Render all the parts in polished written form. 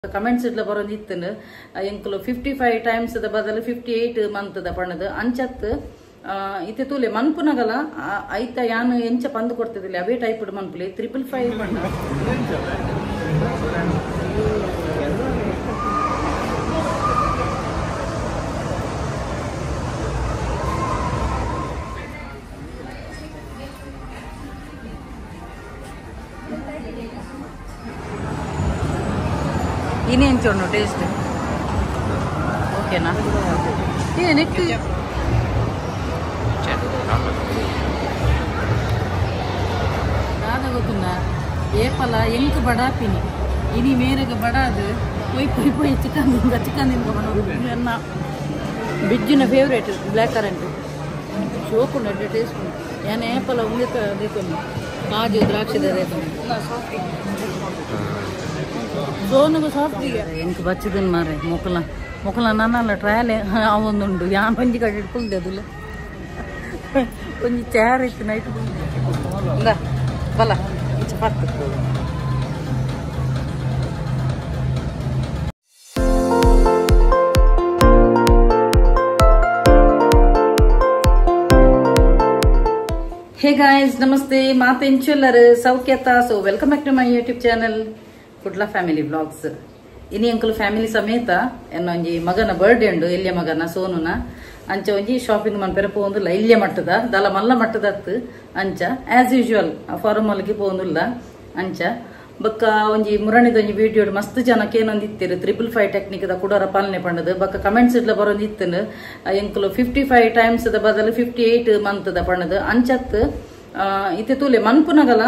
Comments ಇಡ್ಲ ಬರೋದು ಇತ್ತನು ಎಂಕುಲು 55 times the ಬದಲು 58 ಮಂತ್ the ಪಣ್ಣದು ಅಂಚತ್ ಇತ್ತೆ ತೂಲೆ ಮನ್ಪುನಗಲ ಐತ ಯಾನು ಎಂಚ ಪಂದು ಕೊಡ್ತಿದ್ದಿಲ್ಲ ಅವೇ ಟೈಪ್ ಮನ್ಪುಲೆ 555 ಪಣ್ಣ ಇನ್ನೇನು ಚೊಣ್ಣು ಟೇಸ್ಟ್ ಓಕೆನಾ? ಏ ನೆಕ್ ದಾದ ಗೊತ್ತುಂಡ ಏಪಲ ಎಂಕ್ ಬಡಾಪಿನಿ ಇನಿ ಮೇರೆಗೆ ಬಡಾದು ಪೊಯ್ ಪೊಯ್ ಪೊಯ್ ಚಿಕನ್ ತಿನ್ಕ ಚಿಕನ್ ತಿನ್ಕ ಎನ್ನ ಬಿಜ್ಜಿನ ಫೇವ್ರೇಟ್ ಬ್ಲ್ಯಾಕ್ ಕರೆಂಟ್ ಶೋಕು ನಡ್ಡೆ ಟೇಸ್ಟ್ ಏನ ಏಪಲ ಉಂದಿತ ದೇತೊಂದು ಕಾಜು ದ್ರಾಕ್ಷಿದ ದೇತೊಂದು ಸೋನುಗು ಸಾಫ್ಟ್ ಎಂಕ್ ಬಚ್ಚದನ್ ಮಾರೆ ಮೊಕಲ ಮೊಕಲ ನನ್ನಲ್ಲ ಟ್ರಯಲ್ ಅವೊಂದುಂಡು ಯಾನ್ ಒಂಜಿ ಕಡೆ ಇಟ್ಕೊಳ್ದೆ ಅದುಲ್ಲ ಒಂಜಿ ಚೇರ್ ಇತ್ತು ನೈಟ್ ಇಂದ ಬಲ ಇಂಚ ಪತ್ತು Hey guys, namaste, Maatha enchullaru Saukyata. So welcome back to my YouTube channel Kudla Family Vlogs. ಇನಿ ಅಂಕಲ್ ಫ್ಯಾಮಿಲಿ ಸಮೇತ ಎನ್ನೊಂಜಿ ಮಗನ ಬರ್ಡೇ ಉಂಡು ಎಲ್ಲಿಯ ಮಗನ ಸೋನುನ ಅಂಚ ಒಂಜಿ ಶಾಪಿಂಗ್ ಮನ್ಪೆರೆ ಪೋಂದುಲ್ಲ ಇಲ್ಲಿಯ ಮಟ್ಟದ ದಲ ಮಲ್ಲ ಮಟ್ಟದತ್ತು ಅಂಚ ಆಸ್ ಯೂಶುವಲ್ ಫಾರ್ಮಲ್ಗೆ ಪೋಂದುಲ್ಲ ಅಂಚ ಬಕ್ಕ ಒಂಜಿ ಮುರಣಿದ ಒಂಜಿ ವಿಡಿಯೋ ಮಸ್ತ್ ಜನಕ್ಕೆ ಏನೊಂದು ಇತ್ತಿರು 555 ಟೆಕ್ನಿಕ್ the ಕುಡರ ಪಾಲನೆ ಪಣ್ಣದು ಬಕ್ಕ ಕಮೆಂಟ್ಸ್ ಇಡ್ಲ ಬರೋದು ಇತ್ತನು ಎಂಕುಲು 55 ಟೈಮ್ಸ್ the ಬದಲು 58 ಮಂತ್ the ಪಣ್ಣದು ಅಂಚತ್ ಇತ್ತೆ ತೂಲೆ ಮನ್ಪುನಗಲ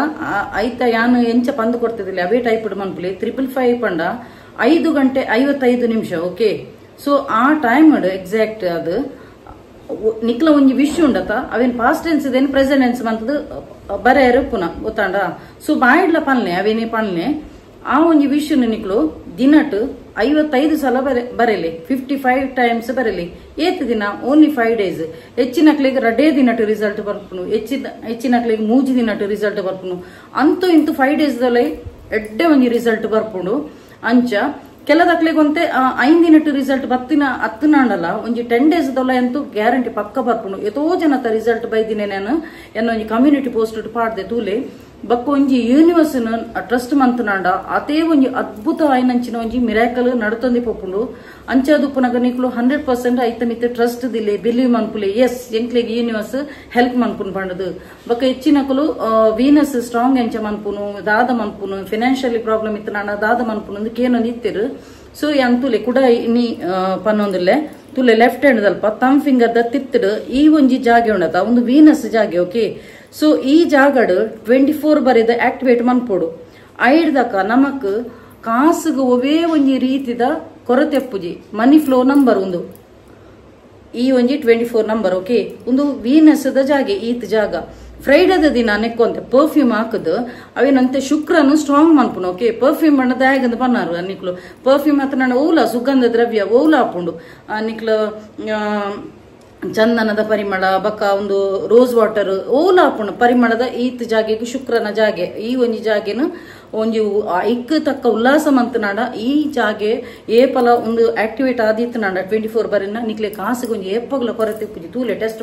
ಐತ ಯಾನು ಎಂಚ ಪಂದು ಕೊಡ್ತಿದ್ದಿಲ್ಲ ಅವೇ ಟೈಪ್ ಮನ್ಪುಲೆ 555 ಪಂಡ 5 ಗಂಟೆ 55 ನಿಮಿಷ. ಓಕೆ, ಸೊ ಆ ಟೈಮ್ ಎಕ್ಸಾಕ್ಟ್ ಅದು ನಿಕ್ಲ ಒಂಜಿ ವಿಶ್ ಉಂಡತ ಅವೇನ್ ಪಾಸ್ಟ್ ಟೆನ್ಸ್ ಇದೇನು ಪ್ರೆಸೆಂಟ್ ಟೆನ್ಸ್ ಮಂತದ್ದು ಬರೆಯರು ಪುನಃ ಗೊತ್ತಾಂಡ. ಸೊ ಬಾಯಿಡ್ಲ ಪನ್ಲೆ ಅವೇನೇ ಪನ್ಲೆ ಆ ಒಂಜಿ ವಿಶ್ ನಿಕ್ಲು ದಿನಟ್ 55 ಸಲ ಬರೆಲಿ 55 ಟೈಮ್ಸ್ ಬರೆಲಿ ಏತ್ ದಿನ ಓನ್ಲಿ 5 ಡೇಸ್. ಹೆಚ್ಚಿನಕ್ಲಿಗೆ ರಡೇ ದಿನಟ್ ರಿಸಲ್ಟ್ ಬರ್ಪುನು, ಹೆಚ್ಚಿನಕ್ಲಿಗೆ 3 ದಿನಟ್ ರಿಸಲ್ಟ್ ಬರ್ಪುನು, ಅಂತೂ ಇಂತೂ 5 ಡೇಸ್ ದೊಲೈ ಎಡ್ಡೆ ಒಂಜಿ ರಿಸಲ್ಟ್ ಬರ್ಪುಂಡು. ಅಂಚ ಕೆಲದಕ್ಲಿಗೆ ಒಂತೆ 5 ದಿನಟ್ ರಿಸಲ್ಟ್ ಬತ್ತಿನ ಹತ್ತನಾಂಡಲ ಒಂಜಿ 10 ಡೇಸ್ ದೊಲ ಅಂತೂ ಗ್ಯಾರಂಟಿ ಪಕ್ಕ ಬರ್ಪುಂಡು. ಎತೋ ಜನತ ರಿಸಲ್ಟ್ ಬೈದಿನೇ ನಾನು ಎನ್ನ ಒಂಜಿ ಕಮ್ಯುನಿಟಿ ಪೋಸ್ಟ್ ಪಾಡ್ದೆ ತೂಲೆ ಬಕ್ಕ ಒಂಜಿ ಯೂನಿವರ್ಸ್ ಟ್ರಸ್ಟ್ ಮಂತನಾಂಡ ಅತೇ ಒಂಜಿ ಅದ್ಭುತ ಆಯ್ನಂಚಿನ ಒಂಜಿ ಮಿರಾಕಲ್ ನಡತೊಂದಿ ಪೋಪುಂಡು. ಅಂಚಾದು ಪುನಗ ನಿಕ್ಲು 100% ಐತ ಮಿತ್ತ ಟ್ರಸ್ಟ್ ದಿಲೆ ಬಿಲೀವ್ ಮನ್ಪುಲೆ ಎಸ್ ಎಂಕ್ಲೆಗ್ ಯೂನಿವರ್ಸ್ ಹೆಲ್ಪ್ ಮನ್ಪುನ್ ಪಂಡದು. ಬಕ್ಕ ಹೆಚ್ಚಿನಕುಲು ವೀನಸ್ ಸ್ಟ್ರಾಂಗ್ ಎಂಚ ಮನ್ಪುನು ದಾದ ಮನ್ಪುನು ಫಿನಾನ್ಷಿಯಲಿ ಪ್ರಾಬ್ಲಮ್ ಇತ್ತನಾಂಡ ದಾದ ಮನ್ಪುನು ಕೇನೊಂದು ಇತ್ತಿರು. ಸೊ ಅಂತುಲೆ ಕೂಡ ಇನಿ ಪನ್ನೊಂದುಲ್ಲೆ ತುಲೆ ಲೆಫ್ಟ್ ಹ್ಯಾಂಡ್ ದಲ್ಪ ತಮ್ ಫಿಂಗರ್ the ತಿತ್ತಡು ಈ ಒಂಜಿ ಜಾಗೆ ಉಂಡತ ಒಂದು ವೀನಸ್ ಜಾಗೆ. ಓಕೆ, ಸೊ ಈ ಜಾಗಡ್ 24 ಬರೆದ ಆಕ್ಟಿವೇಟ್ ಮನ್ಪೋಡು ಐಡ್ದಕ ನಮಕ್ ಕಾಸುಗು ಒವೇ ಒಂಜಿ ರೀತಿದ ಕೊರತೆ ಪೂಜಿ ಮನಿ ಫ್ಲೋ ನಂಬರ್ ಒಂದು ಈ ಒಂಜಿ 24 ನಂಬರ್. ಓಕೆ, ಒಂದು ವೀನಸ್ the ಜಾಗೆ ಈತ್ ಜಾಗ ಫ್ರೈಡೇದ ದಿನ ನೆಕ್ಕೊಂತೆ ಪರ್ಫ್ಯೂಮ್ ಹಾಕುದು ಅವೇನಂತೆ ಶುಕ್ರನು ಸ್ಟ್ರಾಂಗ್ ಮನ್ಪುನು. ಓಕೆ, ಪರ್ಫ್ಯೂಮ್ ಬಣ್ಣ ದಾಯಗಂದು ಪನ್ನಾರು ನಿಕ್ಲು ಪರ್ಫ್ಯೂಮ್ ಹತ್ರ ನಾನು ಓಲ ಸುಗಂಧ ದ್ರವ್ಯ ಓಲ ಹಾಪುಂಡು ನಿಕ್ಲು ಚಂದನದ ಪರಿಮಳ ಬಕ್ಕ ಒಂದು ರೋಸ್ ವಾಟರ್ ಓಲ ಹಾಪುಂಡು ಪರಿಮಳದ ಈತ್ ಜಾಗೆಗೆ ಶುಕ್ರನ ಜಾಗೆ ಈ ಒಂಜಿ ಜಾಗೆನು ಒಂಜಿ ಐಕ್ ತಕ್ಕ ಉಲ್ಲಾಸ ಮಂತನಾಡ ಈ ಜಾಗೆ ಏಪಲ ಒಂದು ಆಕ್ಟಿವೇಟ್ ಆದಿತ್ತನಾಡ 24 ಬರಿನ ನಿಕ್ಲೆ ಕಾಸುಗೆ ಒಂಜಿ ಏಪಗ್ಲ ಕೊರತೆ ಪೂಜಿ ತೂಲೆ ಟೆಸ್ಟ್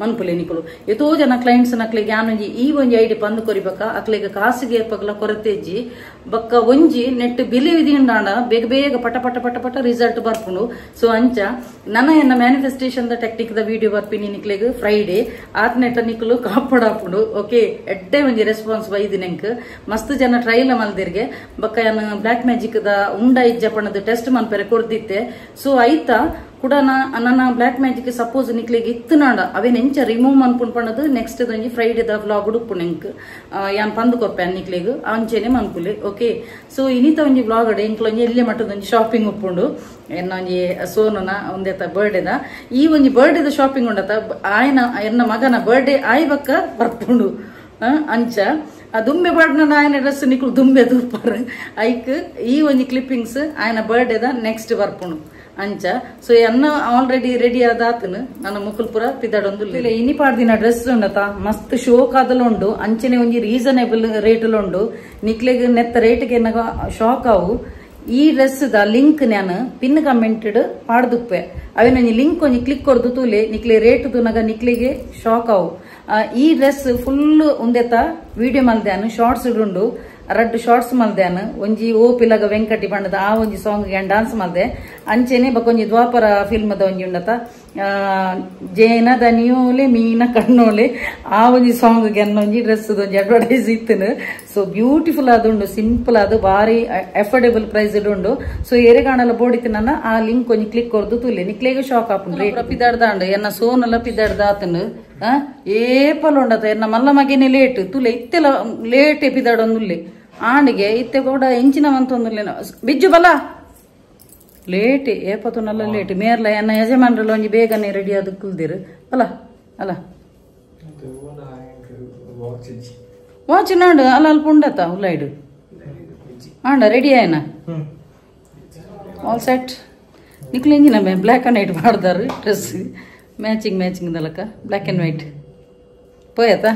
ಮನ್ಪುಲೆ ನಿಕ್ಲು ಎತೋ ಜನ ಕ್ಲೈಂಟ್ಸ್ ನಕ್ಲೆಗೆ ಯಾನೊಂಜಿ ಈ ಒಂಜಿ ಐಡಿ ಪಂದು ಕೊರಿಬಕ್ಕ ಅಕ್ಲೆಗೆ ಕಾಸುಗೆ ಏಪಗ್ಲ ಕೊರತೆ ಇಜ್ಜಿ ಬಕ್ಕ ಒಂಜಿ ನೆಟ್ ಬಿಲಿವ್ ದಿಂಡಾಂಡ ಬೇಗ ಬೇಗ ಪಟ ಪಟ ಪಟ ಪಟ ರಿಸಲ್ಟ್ ಬರ್ಪುಂಡು. ಸೊ ಅಂಚ ನನ್ನ ಎನ್ನ manifestation the technique the video ಬರ್ಪಿನಿ ನಿಕ್ಲೆಗ್ ಫ್ರೈಡೆ ಆತ್ ನೆಟ್ಟ ನಿಕ್ಲು ಕಾಪಾಡಾಪುಂಡು. ಓಕೆ, ಎಡ್ಡೆ ಒಂಜಿ ರೆಸ್ಪಾನ್ಸ್ ಬೈದಿ ನೆಂಕ್ ಮಸ್ತ್ ಜನ ಟ್ರೈಲ ಮಲ್ದಿರ್ಗೆ ಬಕ್ಕ ಯಾನ್ ಬ್ಲ್ಯಾಕ್ ಮ್ಯಾಜಿಕ್ ದ ಉಂಡ ಇಜ್ಜ ಪಣದ ಟೆಸ್ಟ್ ಮನ್ಪೆರೆ ಕೊಡ್ದಿತ್ತೆ. ಸೊ ಐತ ಕೂಡ ನನ್ನ ಬ್ಲ್ಯಾಕ್ ಮ್ಯಾಜಿಕ್ ಸಪೋಸ್ ನಿಕ್ಲೆಗ್ ಇತ್ತನಾಂಡ ಅವೇನ್ ಎಂಚ ರಿಮೂವ್ ಮನ್ಪುಂಡು ಪಣದು ನೆಕ್ಸ್ಟ್ ಒಂಜಿ ಫ್ರೈಡೆ the vlog ಉಡುಪು ನೆಂಕ್ ಯಾನ್ ಪಂದು ಕೊರ್ಪೆ ನಿಕ್ಲೆಗ್ ಅಂಚೆನೆ ಮನ್ಪುಲೆ. ಓಕೆ, ಸೊ ಇನಿತ ಒಂಜಿ ವ್ಲಾಗ್ ಅಡೆ ಎಂಕ್ಲ ಒಂಜಿ ಎಲ್ಲೆ ಮಟ್ಟದ ಒಂಜಿ ಶಾಪಿಂಗ್ ಉಪ್ಪುಂಡು ಎನ್ನ ಒಂಜಿ ಸೋನುನ ಒಂದೇತ ಬರ್ಡೇದ ಈ ಒಂಜಿ ಬರ್ಡೇದ ಶಾಪಿಂಗ್ ಉಂಡತ ಆಯನ ಎನ್ನ ಮಗನ ಬರ್ಡೇ ಆಯ್ ಬಕ್ಕ ಬರ್ಪುಂಡು ಅಂಚ ಆ ದುಂಬೆ ಬಾಡ್ನ ಆಯನ ಡ್ರೆಸ್ ನಿಕ್ಲು ದುಂಬೆ ದೂಪರ್ ಐಕ್ ಈ ಒಂಜಿ ಕ್ಲಿಪ್ಪಿಂಗ್ಸ್ ಆಯನ ಬರ್ಡೇದ ನೆಕ್ಸ್ಟ್ ಬರ್ಪುಂಡು ಅಂಚ. ಸೊ ಎನ್ನ ಆಲ್ರೆಡಿ ರೆಡಿ ಆದಾತನು ನನ್ನ ಮುಕುಲ್ಪುರ ಪಿದಾಡೊಂದು ಇನಿ ಪಾಡ್ದಿನ ಡ್ರೆಸ್ ಉಂಡತ ಮಸ್ತ್ ಶೋಕ್ ಆದಲ ಉಂಡು ಅಂಚನೆ ಒಂಜಿ ರೀಸನೇಬಲ್ ರೇಟ್ ಉಂಡು ನಿಕ್ಲೆಗ್ ನೆತ್ತ ರೇಟ್ಗೆ ಎನ್ನಗ ಶಾಕ್ ಆವು. ಈ ಡ್ರೆಸ್ ದ ಲಿಂಕ್ ನಾನು ಪಿನ್ ಕಮೆಂಟ್ ಪಾಡ್ದುಪ್ಪೆ ಅವಿನೊಂಜಿ ಲಿಂಕ್ ಒಂಜಿ ಕ್ಲಿಕ್ ಕೊರ್ದು ತೂಲೆ ನಿಕ್ಲೆ ರೇಟ್ ತೂನಗ ನಿಕ್ಲೆಗೆ ಶಾಕ್ ಅವು. ಈ ಡ್ರೆಸ್ ಫುಲ್ ಉಂದೆತ ವಿಡಿಯೋ ಮಲ್ದ್ಯಾನು ಶಾರ್ಟ್ಸ್ ಉಂಡು ರಡ್ಡು ಶಾರ್ಟ್ಸ್ ಮಲ್ದ್ಯಾನು ಒಂಜಿ ಓ ಪಿಲಗ ವೆಂಕಟಿ ಬಣ್ಣದ ಆ ಒಂಜಿ ಸಾಂಗ್ ಡಾನ್ಸ್ ಮಲ್ದೆ ಅಂಚೆನೆ ಬಕೊಂಜಿ ದ್ವಾಪರ ಫಿಲ್ಮದ ಒಂಜಿ ಉಂಡತ ಜೇನ ದನಿಯೋಲೆ ಮೀನ ಕಣ್ಣೋಲೆ ಆ ಒಂಜಿ ಸಾಂಗ್ ಒಂಜಿ ಡ್ರೆಸ್ ಒಂಜಿ ಅಡ್ವರ್ಟೈಸ್ ಇತ್ತನು. ಸೊ ಬ್ಯೂಟಿಫುಲ್ ಆದುಂಡು ಸಿಂಪಲ್ ಅದು ಬಾರಿ ಅಫೋರ್ಡೆಬಲ್ ಪ್ರೈಸ್ ಉಂಡು. ಸೊ ಎರೆಗಾಣಲ ಬೋಡಿತ್ತು ನನ್ನ ಆ ಲಿಂಕ್ ಒಂಜಿ ಕ್ಲಿಕ್ ಕೊರ್ದು ತೂಲೆ ನಿಕ್ಲೆಗೆ ಶಾಕ್ ಆಪುಂಡು. ಪಿದಾಡ್ದಾಂಡು ಎನ್ನ ಸೋನೆಲ್ಲ ಪಿದಾಡ್ದ ಆತನು ಏಪಲ್ ಉಂಡತ ಎನ್ನ ಮಲ್ಲ ಮಗೇನೆ ಲೇಟ್ ತುಲೆ ಇತ್ತೆಲ್ಲ ಲೇಟ್ ಪಿದಾಡೊಂದುಲ್ಲೆ ಆಂಡಿಗೆ ಇತ್ತೆ ಕೂಡ ಇಂಚಿನ ಮಂತೊಂದುಲ್ಲೆ ಬಿಜ್ಜು ಬಲ ಲೇಟ್ ಏಪತುನಲ್ಲ ಲೇಟ್ ಮೇರ್ಲ ಎನ್ನ ಯಜಮಾನ್ರಲ್ಲ ಒಂಜಿ ಬೇಗನೆ ರೆಡಿ ಆದ ಕುಲ್ದಿರು ಅಲ್ಲ ಅಲ್ಲ ವಾಚ್ ನಾಡು ಅಲ್ಲ ಅಲ್ಪ ಉಂಡತ ಉಲ್ಲೈಡು ಆಂಡ ರೆಡಿ ಆಯ್ನ ಆಲ್ ಸೆಟ್ ನಿಕ್ಲು ಇಂಜಿನ ಬ್ಲ್ಯಾಕ್ ಅಂಡ್ ವೈಟ್ ಮಾಡ್ದಾರು ಡ್ರೆಸ್ ಮ್ಯಾಚಿಂಗ್ ಮ್ಯಾಚಿಂಗ್ ದಲಕ ಬ್ಲ್ಯಾಕ್ ಅಂಡ್ ವೈಟ್ ಪೋಯತ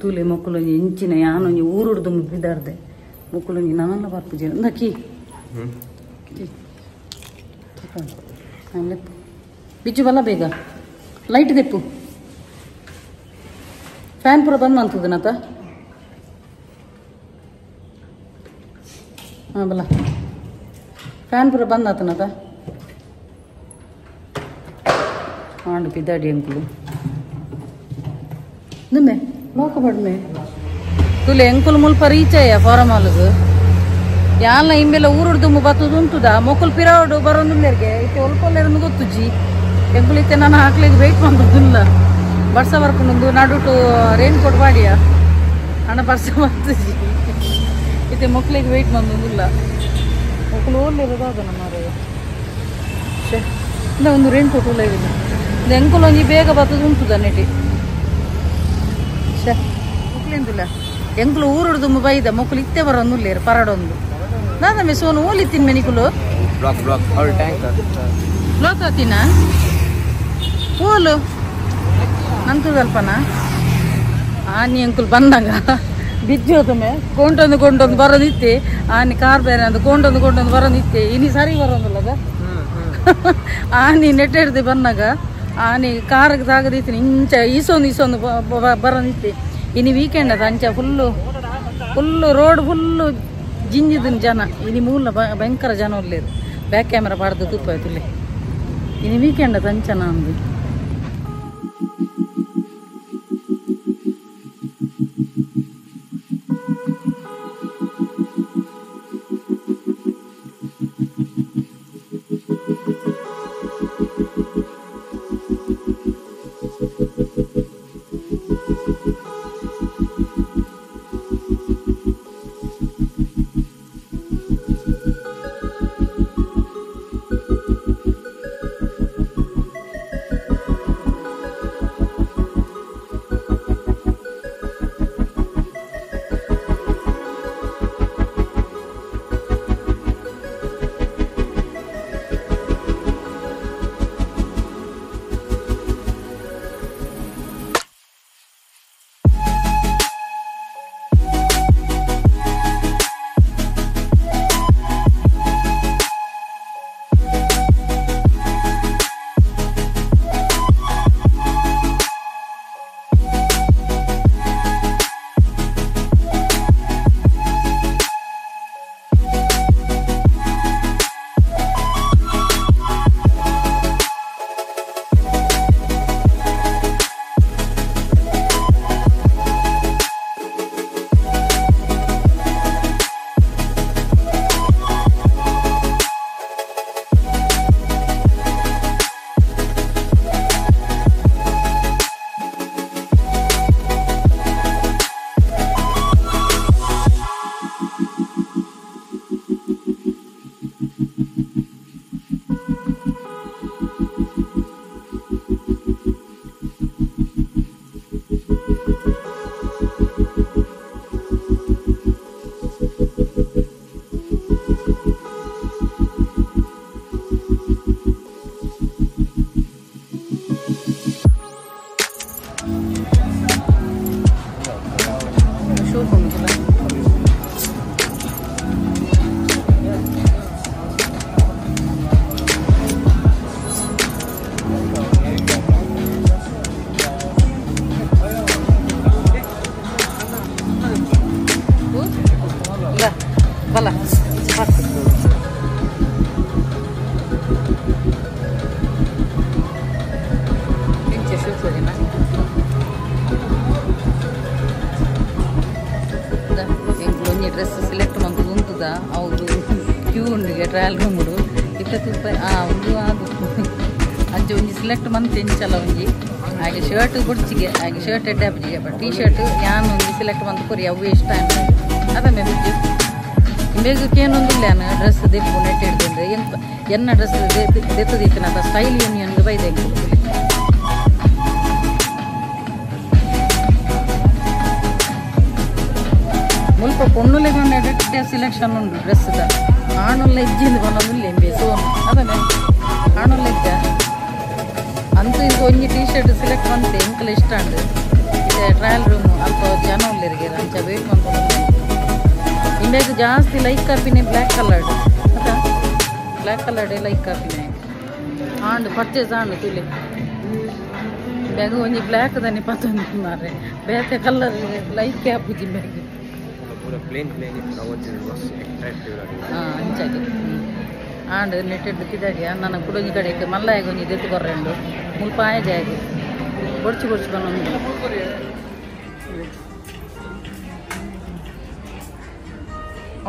ತೂಲೆ ಮೊಕ್ಕಲೊಂಜಿ ಇಂಚಿನ ಯಾನೊಂಜಿ ಊರುಡ್ದು ಮುಗಿದಾರ್ದೆ ಮೊಕ್ಕಲೊಂಜಿ ನಾನಲ್ಲ ಬರ್ಪುಜೆ ಅಂದಕಿ ಬಿಜ್ಜು ಬಲ್ಲ ಬೇಗ ಲೈಟ್ ದೆಪ್ಪು ಫ್ಯಾನ್ ಪೂರ ಬಂದ್ ಮಂತದ ನಾತ ಹಾಂ ಬಲ್ಲ ಫ್ಯಾನ್ ಪೂರ ಬಂದ್ ಆತನತ ಆಂಡು ಪಿದಾಡಿ ಅಂಕುಲು ನಿಮ್ಮೆ ಲೋಕ ಬಡ್ಮೆ ತುಲೆ ಎಂಕುಲು ಮುಲ್ಪ ರೀಚಯ್ಯ ಫಾರಮ್ ಹಾಲ್ಗ್ ಯಾಲ ಇಂಬೆಲ್ಲ ಊರುಡ್ದು ಬತ್ತದು ಉಂಟುದ ಮೊಕುಲು ಪಿರಾವಡು ಬರೋದುಲ್ಲೆರ್ಗೆ ಇತ್ತೆ ಒಲ್ಪೊಲ್ಲೆರನ್ನು ಗೊತ್ತುಜ್ಜಿ ಎಂಕುಲು ಇತ್ತೆ ನಾನು ಹಾಕ್ಲಿಗೆ ವೆಯ್ಟ್ ಬಂದದಿಲ್ಲ ಬರ್ಸ ಬರ್ಕೊಂಡು ನಡುಟು ರೇನ್ ಕೋಟ್ ಬಾಡಿಯ ಹಣ ಬರ್ಸ ಬರ್ತುಜ್ಜಿ ಇತ್ತೆ ಮೊಕ್ಲಿಗೆ ವೆಯ್ಟ್ ಬಂದದಿಲ್ಲ ಮೊಕ್ಕಲು ಓಡ್ಲಿರೋದಾಗ ನಮ್ಮ ಶೇ ಇಲ್ಲ ಒಂದು ರೇನ್ ಕೋಟ್ ಉಲ್ಲ ಇಲ್ಲ ಎಂಕುಲು ಒಂಜಿ ಬೇಗ ಬತ್ತದು ಉಂಟುದ ನೆಟಿ ಮೊಕ್ಲಿಂದಿಲ್ಲ ಎಂಕುಲು ಊರುಡ್ದು ಬೈದ ಮೊಕ್ಕಲು ಇತ್ತೆ ಬರೋದುಲ್ಲೇರು ಪರಡೊಂದು ನಾದಮ್ಮೆ ಸೋನು ಓಲಿ ತಿನ್ಮೆ ನಿಕುಲು ಬ್ಲಾಕ್ ಬ್ಲಾಕ್ ಆಲ್ ಟ್ಯಾಂಕ್ ಲೋತಾತಿನ ಓಲು ನಂತದಲ್ಪನ ಆನಿ ಅಂಕುಲ್ ಬಂದಾಗ ಬಿಜ್ಜೋತಮೆ ಕೊಂಡೊಂದು ಕೊಂಡೊಂದು ಬರೋದಿತ್ತೆ ಆನಿ ಕಾರ್ ಬೇರೆ ಅಂದು ಕೊಂಡೊಂದು ಕೊಂಡೊಂದು ಬರೋದಿತ್ತೆ ಇನಿ ಸರಿ ಬರೋದಿಲ್ಲಗ ಆನಿ ನೆಟ್ಟೆಡ್ದು ಬಂದಾಗ ಆನಿ ಕಾರ್ಗೆ ತಾಗದಿತ್ತು ಇಂಚ ಈಸೊಂದು ಈಸೊಂದು ಬರೋದಿತ್ತೆ ಇನಿ ವೀಕೆಂಡ್ ಅದು ಅಂಚ ಫುಲ್ಲು ಫುಲ್ಲು ರೋಡ್ ಫುಲ್ಲು ಜಿಂಜಿದಿನ ಜನ ಇನಿ ಮೂಲ ಭಯಂಕರ ಜನ ಉಲ್ಲೇರು ಬ್ಯಾಕ್ ಕ್ಯಾಮ್ರಾ ಪಾಡ್ದು ತುಪ್ಪ ಆಯ್ತು ಇನಿ ವೀಕೆಂಡ್ ಅದು ಅಂಚನ ಅಂದು. ಪತ್ತು ಎಂಚ ಶೂಸ್ ಹೋಗಿನ ಎಂಕ್ಲು ಒಂಜಿ ಡ್ರೆಸ್ ಸೆಲೆಕ್ಟ್ ಮಂತು ಉಂತುದ ಅವರು ಕ್ಯೂ ಉಂಡುಗೆ ಟ್ರಯಲ್ ರೂಮುಡು 20 ರೂಪಾಯಿ ಒಂದು ಅದು ಅಂಚೆ ಒಂಜಿ ಸೆಲೆಕ್ಟ್ ಮಂತ್ ಎಂಚಲ ಒಂಜಿ ಹಾಗೆ ಶರ್ಟ್ ಬುಡ್ಚಿಗೆ ಹಾಗೆ ಶರ್ಟ್ ಎಡ್ಡೆ ಆಪುಜಿಗೆ but T shirt ಯಾನ್ ಒಂಜಿ ಸೆಲೆಕ್ಟ್ ಮಂತ್ ಕೊರಿ ಅವು ಇಷ್ಟ ಅದನ್ನೇ ಬುಜ್ಜು ಇಂಬೇಗಕ್ಕೆ ಏನೊಂದಿಲ್ಲ ನಾನು ಡ್ರೆಸ್ ದೆಪ್ಪು ನೆಟ್ ಹಿಡ್ದಂದ್ರೆ ಎಂತ ಎನ್ನ ಡ್ರೆಸ್ ದೆತ್ತದಿತ್ತಿನ ಸ್ಟೈಲ್ ಯೂನಿಯನ್ಗೆ ಬೈದೆ ಮುಲ್ಪ ಪೊಣ್ಣುಲೆಗ್ ಎಡ್ಡೆ ಸೆಲೆಕ್ಷನ್ ಉಂಡು ಡ್ರೆಸ್ the ಆಣುಲ್ಲ ಇಜ್ಜಿಂದು ಪನ್ನೊಂದುಲ್ಲ ಎಂಬೆ ಸೋನು ಅದನ್ನೇ ಆಣುಲ್ಲ ಇಜ್ಜ ಅಂತೂ ಇಂದು ಒಂಜಿ T shirt select ಬಂತೆ ಎಂಕಲ ಇಷ್ಟ ಉಂಡು ಇದೆ ಟ್ರಯಲ್ ರೂಮ್ ಅಲ್ಪ ಜನ ಉಲ್ಲೆರಿಗೆ ಅಂಚ ವೇಟ್ ಮಂತೊಂದು ಇಂಬೇಗ್ ಜಾಸ್ತಿ ಲೈಕ್ ಆಪಿನಿ ಬ್ಲ್ಯಾಕ್ ಕಲರ್ಡ್ ಅತ್ತ ಬ್ಲ್ಯಾಕ್ ಕಲರ್ಡ್ ಲೈಕ್ ಆಪಿನಿ ಆಂಡ್ ಪರ್ಚೇಸ್ ಆಂಡ್ ತುಲೆ ಬ್ಯಾಗ್ ಒಂಜಿ ಬ್ಲ್ಯಾಕ್ ದನಿ ಪತ್ತೊಂದು ಮಾರ್ರೆ ಬೇತೆ ಕಲರ್ ಲೈಕ್ ಆಪುಜಿ ಬ್ಯಾಗ್ ಪೂರ ಪ್ಲೇನ್ ಪ್ಲೇನ್ ಇತ್ತು ಅಟ್ರಾಕ್ಟಿವ್ ಅಂಚಾಗಿ ಆಂಡ್ ನೆಟ್ಟೆಡ್ ಕಿದಾಡಿಯ ನನ್ನ ಕುಡೊಂಜಿ ಕಡೆಗೆ ಮಲ್ಲಾಯಗ ಒಂಜಿ ದೆತ್ತು ಕೊರ್ರೆಂಡು ಮುಲ್ಪ ಆಯಜಾಗಿ ಬೊಡ್ಚಿ ಬೊಡ್ಚಿ ಬನ್ನೊಂದು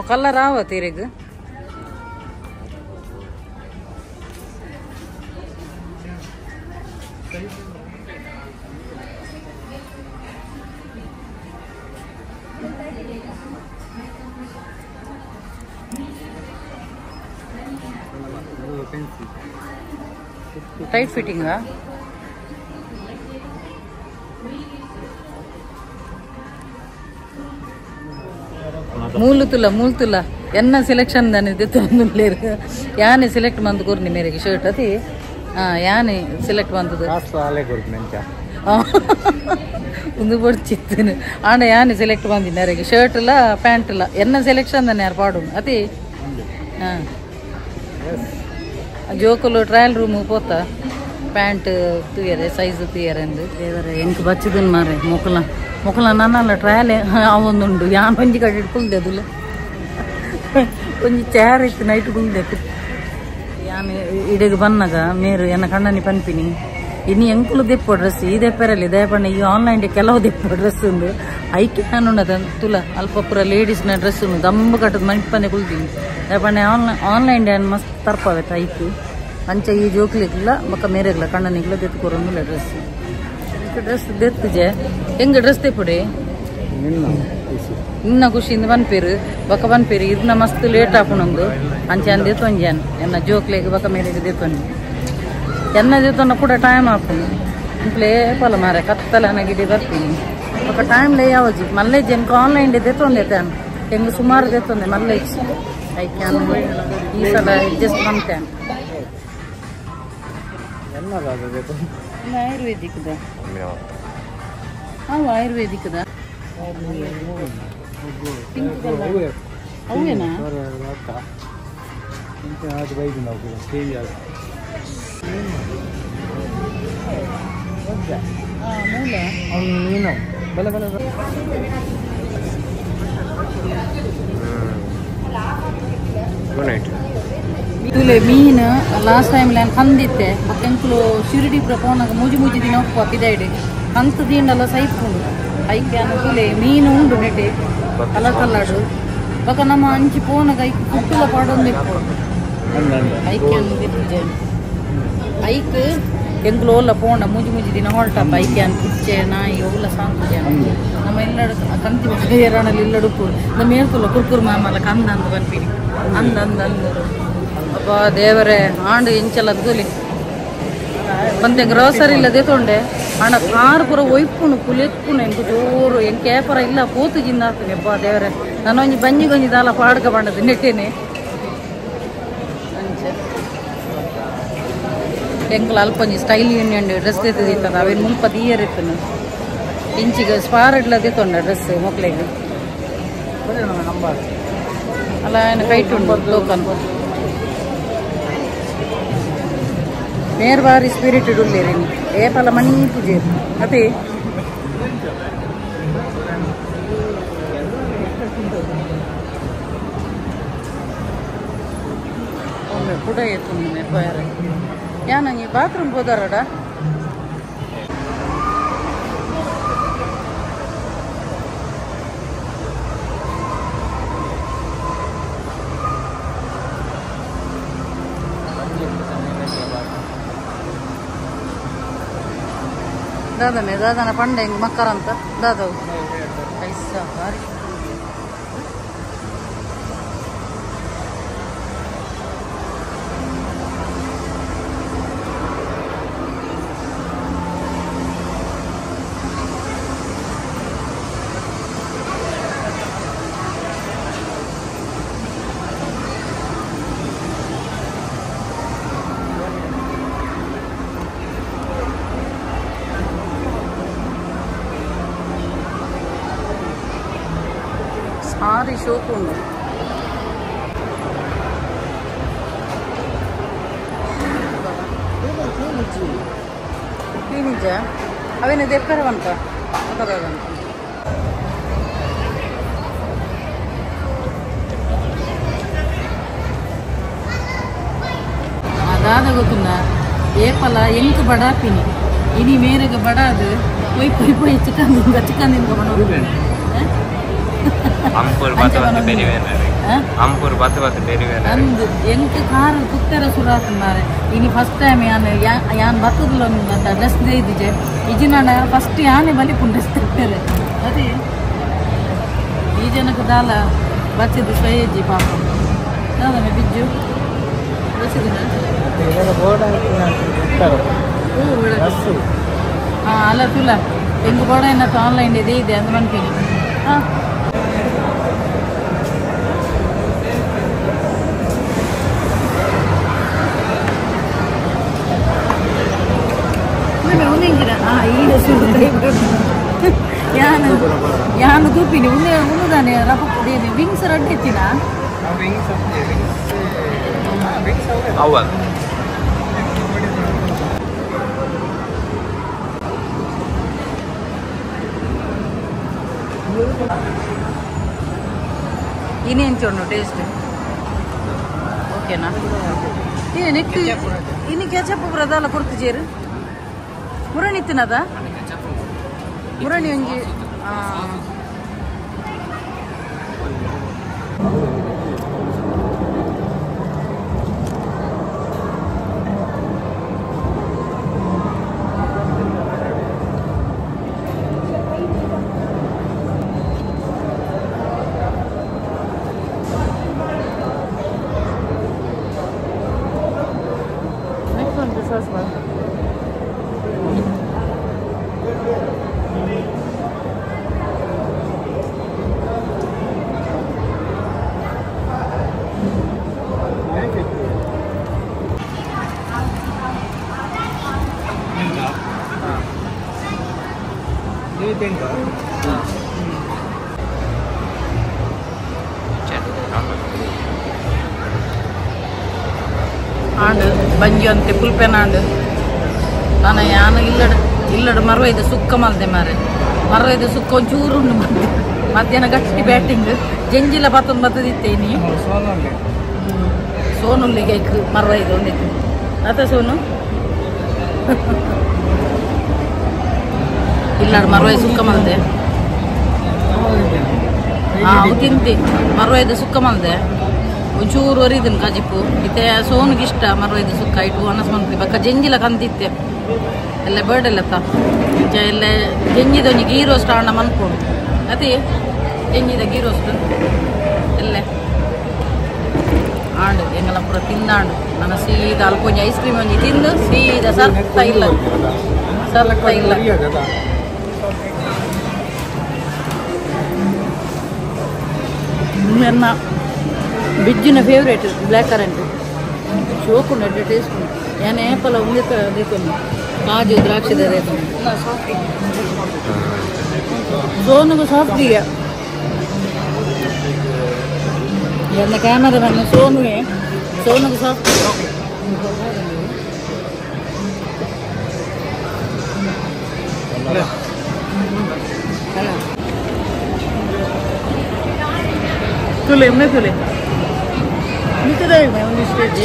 ಕಲ್ಲರ್ ಆವ ತೀರೆಗ್ ಟೈಟ್ ಫಿಟ್ಟಿಂಗಾ ಮೂಲು ತುಲ ಎನ್ನ ಸೆಲೆಕ್ಷನ್ ದಾನೆ ತೊಂದುಲ್ಲೇರು ಯಾನೆ ಸೆಲೆಕ್ಟ್ ಮಂದು ಕೊರ್ನಿ ಮೇರೆಗೆ ಶರ್ಟ್ ಅತಿ ಯಾನೆ ಸೆಲೆಕ್ಟ್ ಮಂತದು ಒಂದು ಬೊಡ್ಚಿತ್ತನು ಆಂಡ ಯಾನೆ ಸೆಲೆಕ್ಟ್ ಬಂದಿನ ಶರ್ಟ್ ಇಲ್ಲ ಪ್ಯಾಂಟ್ ಇಲ್ಲ ಎನ್ನ ಸೆಲೆಕ್ಷನ್ ದಾನೆ ಯಾರು ಪಾಡು ಅತಿ ಹಾಂ ಜೋಕುಲು ಟ್ರಯಲ್ ರೂಮ್ ಪೋತ ಪ್ಯಾಂಟ್ ತೂಯರೆ ಸೈಜ್ ತೂಯರೆ ಅಂದು ದೇವರ ಎಂಕ್ ಬಚ್ಚದನ್ ಮಾರೆ ಮೊಕಲ ಮೊಕಲ ನನ್ನಲ್ಲ ಟ್ರಯಲ್ ಅವೊಂದುಂಡು ಯಾನ್ ಒಂಜಿ ಕಡೆ ಕುಲ್ದೆ ಅದುಲ ಒಂಜಿ ಚೇರ್ ಇತ್ತು ನೈಟ್ ಕುಲ್ದೆ ಯಾನ್ ಇಡೆಗ್ ಬನ್ನಗ ಮೇರು ಎನ್ನ ಕಣ್ಣನಿ ಪನ್ಪಿನಿ ಇನ್ನು ಎಂಕುಲು ದೆಪ್ಪು ಡ್ರೆಸ್ ಈ ದೆಪ್ಪರಲ್ಲಿ ದಯಪಣ್ಣ ಈ ಆನ್ಲೈನ್ ಕೆಲವು ದೆಪ್ಪು ಡ್ರೆಸ್ ಉಂಡು ಐಕೆ ಉಂಡದ ತುಲ ಅಲ್ಪ ಪೂರ ಲೇಡೀಸ್ನ ಡ್ರೆಸ್ ಉಂಡು ದಂಬ ಕಟ್ಟದ ಮನಿಪನೆ ಕುಲ್ದಿನಿ ದಯಪಣ್ಣ ಆನ್ಲೈನ್ ಡ್ಯಾನ್ ಮಸ್ತ್ ತರ್ಪಾವೆತ ಐಕು ಅಂಚ ಈ ಜೋಕ್ಲಿಗ್ಲ ಬೊಕ್ಕ ಮೇರೆಗ್ಲ ಕಣ್ಣನಿಗ್ಲ ದೆತ್ತು ಕೊರೊಂದುಲ್ಲ ಡ್ರೆಸ್ ಡ್ರೆಸ್ ದೆತ್ತುಜೆ ಹೆಂಗ ಡ್ರೆಸ್ ದೆಪ್ಪುಡೆ ಇನ್ನ ಖುಷಿಯಿಂದ ಬನ್ಪೇರು ಬೊಕ್ಕ ಬನ್ಪೇರು ಇದನ್ನ ಮಸ್ತ್ ಲೇಟ್ ಆಪುನೊಂದು ಅಂಚೆ ಅಂದೆ ತೊಂಜಾನ್ ಎನ್ನ ಜೋಕ್ಲೆಗ್ ಬೊಕ್ಕ ಮೇರೆಗ್ ದೆತ್ತೊಂಜಿ ಎನ್ನ ದೆತ್ತೊಂಡ ಕೂಡ ಟೈಮ್ ಆಪುಂಡು ಇಂಕ್ಲೇ ಪಲ ಮಾರೆ ಕತ್ತಲ ಗಿಡಿ ಬರ್ತೀನಿ ಬೊಕ್ಕ ಟೈಮ್ ಲೇ ಯಾವಜಿ ಮಲ್ಲೇಜ್ ಎನ್ಕ ಆನ್ಲೈನ್ ದೆತ್ತೊಂದೆ ತಾನು ಹೆಂಗ್ ಸುಮಾರು ದೆತ್ತೊಂದೆ ಮಲ್ಲೇಜ್ ಐಕ್ಯಾನ್ ಈ ಸಲ ಅಡ್ಜಸ್ಟ್ ಮಂತೇನೆ ಆಯುರ್ವೇದಿಕ್ ಅವು ಆಯುರ್ವೇದಿಕ್ ಅವೇನಾ ಗುಡ್ ನೈಟ್ ತುಲೆ ಮೀನು ಲಾಸ್ಟ್ ಟೈಮ್ ನಾನು ಕಂದಿತ್ತೆ ಎಂಕುಲು ಶಿರಡಿ ಪೂರ ಪೋನಾಗ ಮೂಜಿ ಮೂಜಿ ದಿನ ಒಪ್ಪು ಪಿದಾಯ್ಡು ಕಂತು ದಿಂಡಲ್ಲ ಸೈಪುಂಡು ಐಕೆ ತುಲೆ ಮೀನು ಉಂಡು ನೆಟ್ಟೆ ಕಲರ್ ಕಲ್ಲಡು ಬೊಕ ನಮ್ಮ ಅಂಚಿ ಪೋನಾಗ ಐಕ್ ಪುಟ್ಟುಲ ಪಾಡೊಂದು ಇಪ್ಪು ಐಕೆ ಐಕ್ ಎಂಕುಲು ಓಲ್ಲ ಪೋಂಡ ಮೂಜಿ ಮೂಜಿ ದಿನ ಹೊಲ್ಟಪ್ಪ ಐಕೆ ಅನ್ ಪುಚ್ಚೆ ನಾಯಿ ಓಲ್ಲ ಸಾಂಕು ನಮ್ಮ ಇಲ್ಲಡು ಕಂತಿ ಏರಾಣಲ್ಲಿ ಇಲ್ಲಡು ನಮ್ಮ ಹೇಳ್ತಲ್ಲ ಕುರ್ಕುರು ಮಾಮಲ್ಲ ಕಂದ ಅಂದು ಬನ್ಪಿನಿ ಅಂದ ಅಂದ ಅಂದರು ಅಪ್ಪ ದೇವರೇ ಆಂಡು ಇಂಚಲ ಕೂಲಿ ಒಂತೆ ಗ್ರೋಸರಿ ಇಲ್ಲದೆ ತೊಂಡೆ ಅಣ್ಣ ಕಾರ್ ಪೂರ ಒಯ್ಪುಣು ಕುಲೆಪ್ಪುಣು ಎಂಕು ಜೋರು ಎಂಕ್ ಏಪರ ಇಲ್ಲ ಪೋತು ಜಿಂದಾತುನಿ ಅಪ್ಪ ದೇವರೇ ನಾನು ಒಂಜಿ ಬಂಜಿಗೊಂಜಿ ದಾಲ ಪಾಡ್ಕ ಬಂಡದು ನೆಟ್ಟೇನೆ ಅಂಚ ಎಂಕುಲು ಅಲ್ಪ ಒಂಜಿ style union dress ದೆತ್ತದ ಅವೇನು ಮುಲ್ಪ ದೀಯರ್ ಇತ್ತನು ಇಂಚಿಗೆ ಸ್ಪಾರಡ್ಲದೆ ತೊಂಡ ಡ್ರೆಸ್ ಮೊಕ್ಲೆಗ್ ಅಲ್ಲ ಏನು ಕೈಟ್ ಉಂಟು ಟೋಕನ್ ಮೇರ್ ಬಾರಿ ಸ್ಪಿರಿಟ್ ಉಲ್ಲೇರಿ ಏಪಲ ಮಣಿ ಪೂಜೆ ಅದೇ ಕುಡ ಎತ್ತುಂಡು ಪೋಯರೆ ಯಾನಂಗಿ ಬಾತ್ರೂಮ್ ಪೋದಾರಡ ದಾದನೆ ದಾದನ ಪಂಡೆ ಹಿಂಗ್ ಮಕ್ಕರಂತ ದಾದವು ಐಸ ಭಾರಿ ಸಾರಿ ಶೋಕು ಉಂಡು ಕ್ಲೀನಿಜ ಅವೇನು ದೆಪ್ಪರ ಬಂತ ಅಂತ ಅದಾದ ಗೊತ್ತುಂಡ ಏಪಲ ಎಂಕ್ ಬಡಾಪಿನಿ ಇನಿ ಮೇರೆಗೆ ಬಡಾದು ಪೊಯ್ ಪೊಯ್ ಪೊಯ್ ಚಿಕನ್ ತಿನ್ಕ ಚಿಕನ್ ತಿನ್ಕ ಬಣ್ಣ ಅಂಪುರ್ ಬಾತ ಬಾತ ಬೆರಿವೇನ ಅಂಪುರ್ ಬಾತ ಬಾತ ಬೆರಿವೇನ ಅಂದ್ ಎಂಕ್ ಕಾರ್ ಕುತ್ತರ ಸುರಾತುಂಡಾರೆ ಇನಿ ಫಸ್ಟ್ ಟೈಮ್ ಯಾನ್ ಯಾನ್ ಬತ್ತುದಲ ಅಂತ ಡ್ರೆಸ್ ದೇದಿಜೆ ಇಜಿನಾಡ ಫಸ್ಟ್ ಯಾನೆ ಬಲಿ ಡ್ರೆಸ್ ತೆಪ್ಪರೆ ಅದೇ ಈ ಜನಕ್ಕೆ ದಾಲ ಬಚ್ಚಿದ್ದು ಸ್ವಯಜಿ ಪಾಪ ದಾದನೆ ಬಿಜ್ಜು ಬಚ್ಚಿದಿನ ಹಾಂ ಅಲ್ಲ ತುಲ ಎಂಗ್ ಬೋರ್ಡ್ ಏನತ್ತ ಆನ್ಲೈನ್ ಇದೆ ಇದೆ ಅಂದ್ ಮನ್ಪಿನಿ ಹಾಂ ಯಾನು ಯಾನು ತೂಪಿನಿ ಉಂದೆ ಉಂದುದಾನೆ ರಪ್ಪ ವಿಂಗ್ಸ್ ರಡ್ಡಿ ಇತ್ತಿನ ಅವಲ್ ಇನ್ನೇನು ಟೇಸ್ಟ್ ಓಕೆನಾ ನೆಕ್ ಇನ್ನು ಕೆಚಪ್ ಪ್ರದಾಲ ಕೊಡ್ತು ಜೇರು ಮುರಣಿ ತಿನ್ನದ ಮುರಣಿ ಒಂಜಿ ಆಂಡ್ ಬಂಜಿ ಅಂತೆ ಪುಲ್ಪೆನ ಆಂಡ್ ನಾನು ಯಾನು ಇಲ್ಲಡ ಇಲ್ಲಡ ಮರವೈದು ಸುಕ್ಕ ಮಲ್ದೆ ಮಾರೆ ಮರವೈದು ಸುಕ್ಕ ಒಂಚೂರು ಮಧ್ಯಾಹ್ನ ಗಟ್ಟಿ ಬ್ಯಾಟಿಂಗ್ ಜಂಜಿಲ ಬತ್ತೊಂದು ಬತ್ತದಿತ್ತೇನಿ ಸೋನುಲ್ಲಿಗೆ ಮರವೈದು ಒಂದಿತ್ತು ಆತ ಸೋನು ಇಲ್ಲಡ ಮರವೈ ಸುಕ್ಕ ಮಲ್ದೆ ಹಾಂ ಅವು ತಿಂತಿ ಮರವೈದು ಸುಕ್ಕ ಮಲ್ದೆ ಒಂಚೂರು ಒರಿದನ್ ಕಜಿಪು ಇತ್ತೆ ಸೋನುಗೆ ಇಷ್ಟ ಮರವೈದು ಸುಕ್ಕ ಇಟ್ಟು ಅನಸ್ ಮನ್ಪಿ ಬಕ್ಕ ಜಂಜಿಲ ಕಂದಿತ್ತೆ ಎಲ್ಲ ಬರ್ಡ್ ಎಲ್ಲ ತ ಎಲ್ಲ ಜಂಜಿದ ಒಂಜಿ ಗೀ ರೋಸ್ಟ್ ಆಂಡ ಮನ್ಪೋಡು ಅದೇ ಜಂಜಿದ ಗೀ ರೋಸ್ಟ್ ಎಲ್ಲ ಆಂಡು ಎಂಗಲ ಪೂರ ತಿಂದಾಂಡು ನನ್ನ ಸೀದಾ ಅಲ್ಪ ಒಂಜಿ ಐಸ್ ಕ್ರೀಮ್ ಒಂಜಿ ತಿಂದು ಸೀದಾ ಸರ್ತ ಇಲ್ಲ ಸರ್ತ ಇಲ್ಲ ನನ್ನ ಬಿಜ್ಜಿನ ಫೇವ್ರೇಟ್ ಬ್ಲ್ಯಾಕ್ ಕರೆಂಟ್ ಶೋಕುಂಡು ಅಡ್ಡ ಟೇಸ್ಟ್ ಉಂಟು ಯಾನ್ ಏಪಲ ಉಂದಿತ ದೇತೊಂದು ಕಾಜು ದ್ರಾಕ್ಷಿ ದೇತೊಂದು ಸೋನುಗು ಸಾಫ್ಟ್ ಈಗ ಎಲ್ಲ ಕ್ಯಾಮರಾ ಬಂದು ಸೋನುಗೆ ಸೋನುಗು ಸಾಫ್ಟ್ ತುಲೆ ಎಮ್ಮೆ ತುಲೆ ಮಿಕ್ಕದಾಗಿ ಒಂದು ಸ್ಟೇಜ್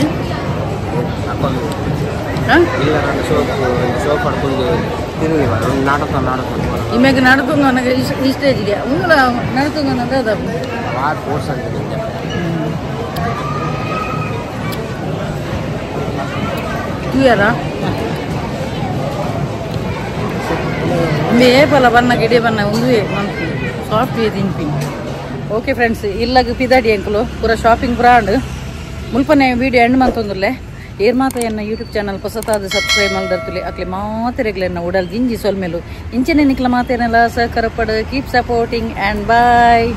ಇಮೆಗ್ ನಡತೊಂದು ನನಗೆ ಈ ಸ್ಟೇಜ್ಗೆ ಉಂಗುಲ ನಡತೊಂದು ಅದ ತೂಯರ ಏಪಲ ಬನ್ನ ಗಿಡಿ ಬನ್ನ ಉಂದುವೆ ಸಾಫ್ಟ್ ತಿನ್ಪಿ. ಓಕೆ ಫ್ರೆಂಡ್ಸ್, ಇಲ್ಲಗ ಪಿದಾಡಿ ಅಂಕಲು ಪೂರ ಶಾಪಿಂಗ್ ಬ್ರಾಂಡ್ ಮುಲ್ಪನೆ ವಿಡಿಯೋ ಎಂಡ್ ಮಂತೊಂದುಲ್ಲೆ. ಏರ್ ಮಾತ ಎನ್ನ ಯೂಟ್ಯೂಬ್ ಚಾನಲ್ ಹೊಸತಾದ ಸಬ್ಸ್ಕ್ರೈಬ್ ಮಲ್ದರ್ತುಲೆ ಅಕ್ಲೆ ಮಾತೆರೆಗ್ಲೆನ್ನ ಉಡಲ್ ಜಿಂಜಿ ಸೊಲ್ಮೆಲು ಇಂಚನೆ ನಿಕ್ಲ ಮಾತೇನೆಲ್ಲ ಸಹಕಾರ ಪಡು. Keep supporting and bye.